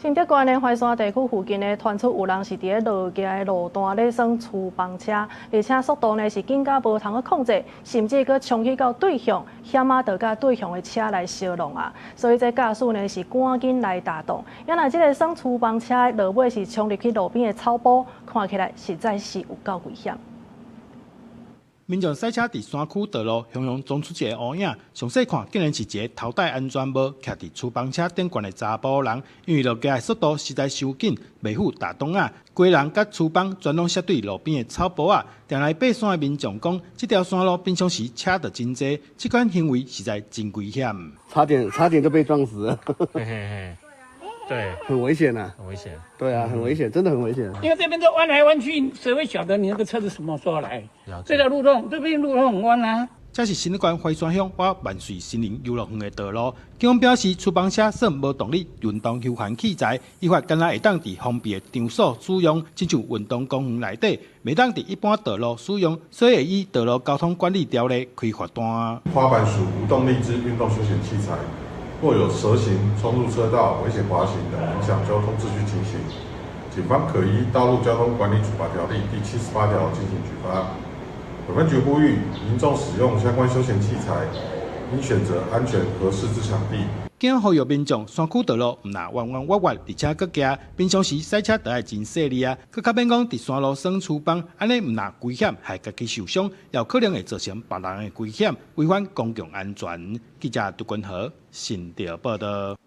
新竹縣的淮山地區附近呢，傳出有人是佇咧落崎的路段咧耍趨枋車，而且速度呢是緊甲無通去控制，甚至閣衝去到對向，險仔就佮對向的車來相挵啊！所以這駕駛呢是趕緊來打擋。啊若這个耍趨枋車的落尾是衝入去路邊的草埔，看起來實在是有夠危險。民眾駛車佇山區道路，雄雄撞出一个烏影，詳細看，竟然是一个頭戴安全帽、騎佇趨枋車頂懸的查埔人。因為落崎的速度實在傷緊，袂赴踏擋仔，規人佮趨枋全攏摔對路邊的草埔仔。定來爬山的民眾講，這條山路平常時車就真濟，這款行為實在真危險。差點差點就被撞死了。嘿嘿嘿，對，很危險啊，很危險。對啊，很危險，真的很危險。因為這邊都彎來彎去，誰會曉得你那個車子什麼時候來？這條路段，這邊路都很彎啊。這是新竹縣淮山鄉往萬穗森林遊樂園的道路。警方表示，趨枋車算無動力運動休閒器材，依法敢若會當佇封閉的場所使用，親像運動公園內底，袂當佇一般道路使用，所以會依道路交通管理條例開罰單。滑板屬無動力之運動休閒器材，若有蛇行、衝入車道、危險滑行等影響交通秩序情形，警方可依《道路交通管理處罰條例》第78條進行舉發。本分局呼籲民眾使用相關休閒器材，應選擇安全合適之場地。警方呼籲民眾，山區道路毋若彎彎越越，而且閣崎，平常時駛車都愛真細膩啊。閣較免講佇山路耍趨枋，按呢毋若危險，害家己受傷，也有可能會造成別人的危險，違反公共安全。記者杜君和新竹報道。